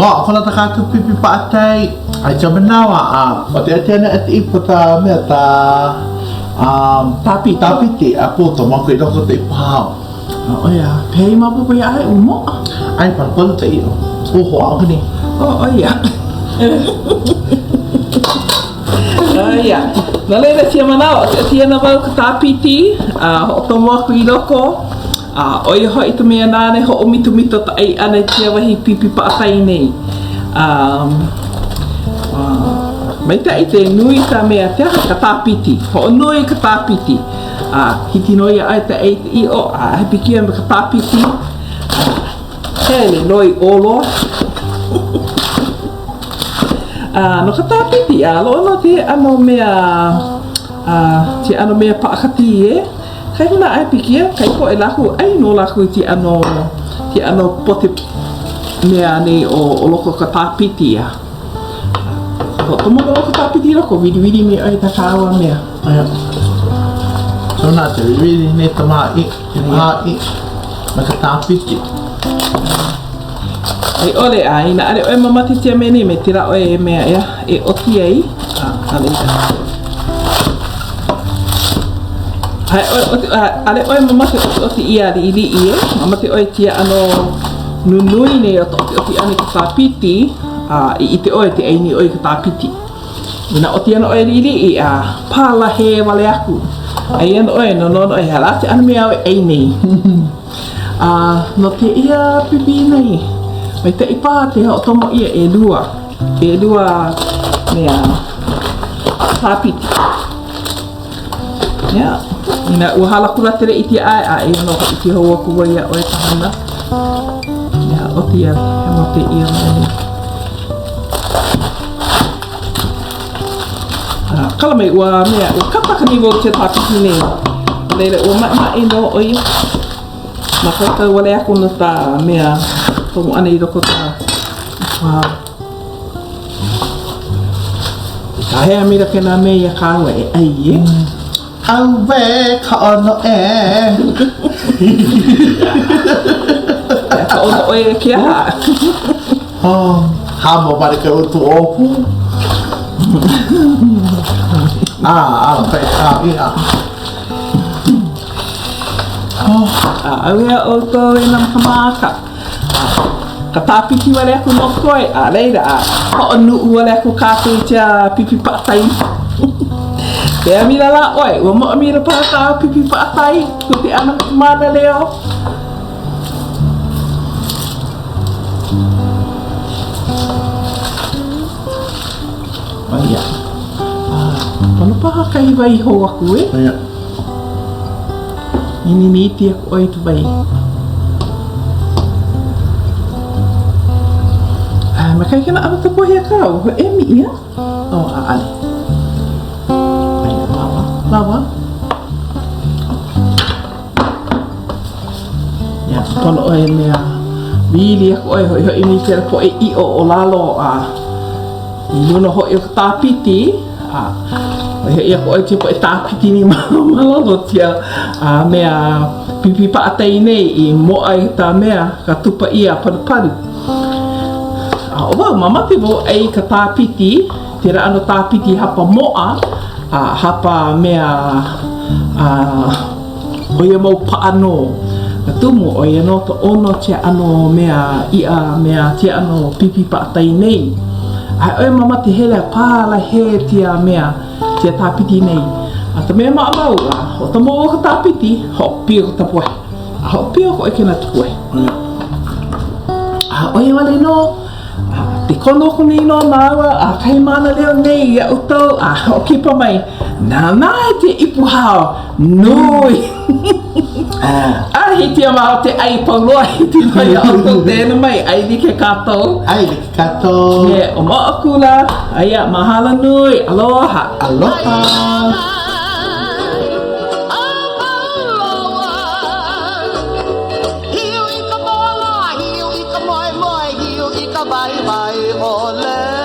Moa ko lata kātou pipi paʻatai ai tia manawa a o te ati ana ati ipo ta mea ta um, Tāpiti. tāpiti a po to mako i loko te ipo hao. A ʻo ia, pehea i maopopo iā ʻoe ua moʻa? Ai palupalu ta io. Ua hoa o ni. O, ʻo ia. ʻO ia. No laila, tia manawa, ʻotiʻoti ana wau ka tāpiti, a hoʻokomo aku i loko, A ʻo ia hoʻi ka mea nāna e hoʻomitomito ka ʻai ʻana i kēia wahi pipi paʻakai nei. A, a, maikaʻi ke nui ka mea, ke aha ka tāpiti, hoʻonui ka tāpiti. A hiki nō iā ʻoe ke ʻai ka ʻiʻo, a he pikia me ka tāpiti, a hele nō i ʻō loa. A no ka tāpiti, a loaʻa nō kēia ʻano mea, a kēia ʻano mea paʻakatī ē. Kahi nā ʻAipikia, kahi poʻe lākou, ʻai nō lākou i ke ʻano, ke ʻano pote mea nei o, o loko o ka tāpiti a. Hoʻokomo nō ka tāpiti i loko, wiliwili me ʻoe ka kāua mea. Aia. So nā te wiliwili nei ka māʻi, ke māʻi, me ka tāpiti. A i ʻole, a inā ʻaʻole ʻoe mamate tia mea nei, me tela ʻoe e mea ea, e ʻoti ai, a, a laila. ʻAʻole ʻoe mamake ʻotiʻoti ʻia liʻiliʻi e, mamake ʻoe tia ʻano nunui nei o ka ʻotiʻoti ʻana i ka tāpiti, a i ʻike ʻoe ke ʻai nei ʻoe i ka tāpiti. Inā ʻoti ana ʻoe liʻiliʻi, a palahē wale aku. ʻAi ana ʻoe, nonono ʻoe, he aha lā ke ʻano mea āu e ʻai nei? A no kēia pipi nei, maikaʻi paha ke hoʻokomo ʻia ʻelua, ʻelua mea tāpiti. Yeah. Inā ua hala kula tele i tia ʻae, a eia nō hoʻi ke hou aku wau iā ʻoe ka hana. Yeah, ʻoti ia, he mau kēia mea nei. A, kala mai ua mea, ua kapa ka niwa o ke tāpiti nei. No laila, ua maʻemaʻe nō ʻo ia. Mākaukau wale aku no ka mea komo ʻana i loko ka wow. Kāhea maila kēnā mea iā kāua e ʻai e. Auē ka ʻono ē. Ka ʻono ʻoe e ke aha? Oh, hamo wale ke utu ʻōpū. Ah, ah, kai ka iha. Oh, a ʻauhea ʻoukou e nā makamaka. A ka tāpiti wale aku nō koe, a laila, a hoʻonuʻu wale aku kākou i tia pipi paʻakai. Ke amila lā ʻoe, ua moʻomila paha kāu pipi paʻakai, no ke ʻano mānaleo. ʻO ia. A, pono paha kahi wai hou aku e. Ia. Ninini iti aku ʻoe i ka wai. A, ma kahi kena ʻano tapuahi a kāu, hoʻēmi ʻia? Oh, ʻaʻale. Aia, lawa, lawa. Ia, pono ʻoe mea wili aku ʻoe, hoʻihoʻi mai kēlā poʻe ʻiʻo o lalo a i luna hoʻi o ka tāpiti, a hoʻihoʻi aku ʻoe kēia poʻe tāpiti nei ma lalo tia a mea pipi paʻatai nei i moʻa i ka mea ka tupa ʻia a palupalu. A ʻo wau, mamake wau ʻai i ka tāpiti, kēlā ʻano tāpiti hapa moʻa a hapa mea a ʻO ia mau paʻa nō ka tumu, ʻo ia nō ka ʻono tia ʻano mea iʻa mea tia ʻano pipi paʻatai nei. A ʻoe mamake hele a palahē tia mea tia tāpiti nei. A ka mea maʻamau, a hoʻokomo ʻoe ka tāpiti, hoʻopio ka tapuahi. A hoʻopio hoʻi kēnā tapuahi. A ʻo ia wale nō. A ke kono aku nei nō māua a kahi mānaleo nei iā ʻoukou a hoʻokipa mai, nānā i ke ipu hao nui. A hiki iā māua ke ʻai pau loa, hiki nō iā ʻoukou ke hana mai, ʻai like kākou. ʻAi like kākou. Me ʻo Moʻokula, aia mahalo nui, aloha. Aloha. Hiu i ka mola, hiu i ka moemoe, hiu i ka waiwai ʻole.